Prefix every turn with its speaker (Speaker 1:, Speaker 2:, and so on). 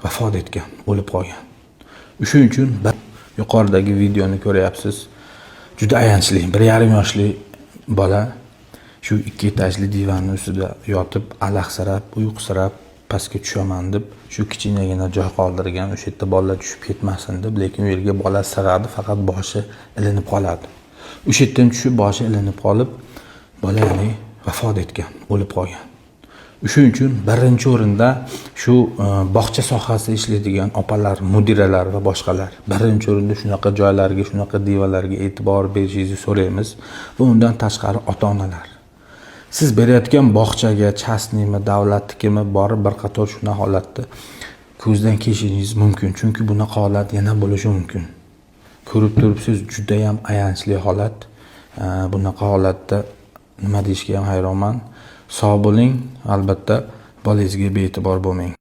Speaker 1: Vafot etgan, o'lib qolgan. Shuning uchun yuqoridagi videoni ko'ryapsiz. Juda ayanchli, 1,5 yoshli bola shu 2 etajli divanni ustida yotib, alahsirab, uyqusirab, pastga tushaman deb shu kichkinagina joy qoldirgan, o'sha yerda bolalar tushib ketmasin deb, lekin u yerga bola sig'adi, faqat boshi ilinib qoladi. O'sha yerdan tushib, boshi ilinib qolib, bola ya'ni vafot etgan, o'lib qolgan. Shuning uchun birinchi o'rinda shu bog'cha sohasida ishlaydigan opalar, mudiralar va boshqalar, birinchi o'rinda shunaqa joylarga, shunaqa divanlarga e'tibor berishingizni so'raymiz. Va undan tashqari ota-onalar. Siz berayotgan bog'chaga, частный mi, davlatnikimi, borib bir qator shunaqa holatni ko'zdan kechirishingiz mumkin. Chunki bunaqa holat yana bo'lishi mumkin. Ko'rib turibsiz, juda ham ayanchli holat. Bunaqa holatda nima deyishga ham hayronman. Sog' bo'ling, albatta bolangizga bee'tibor bo'lmang.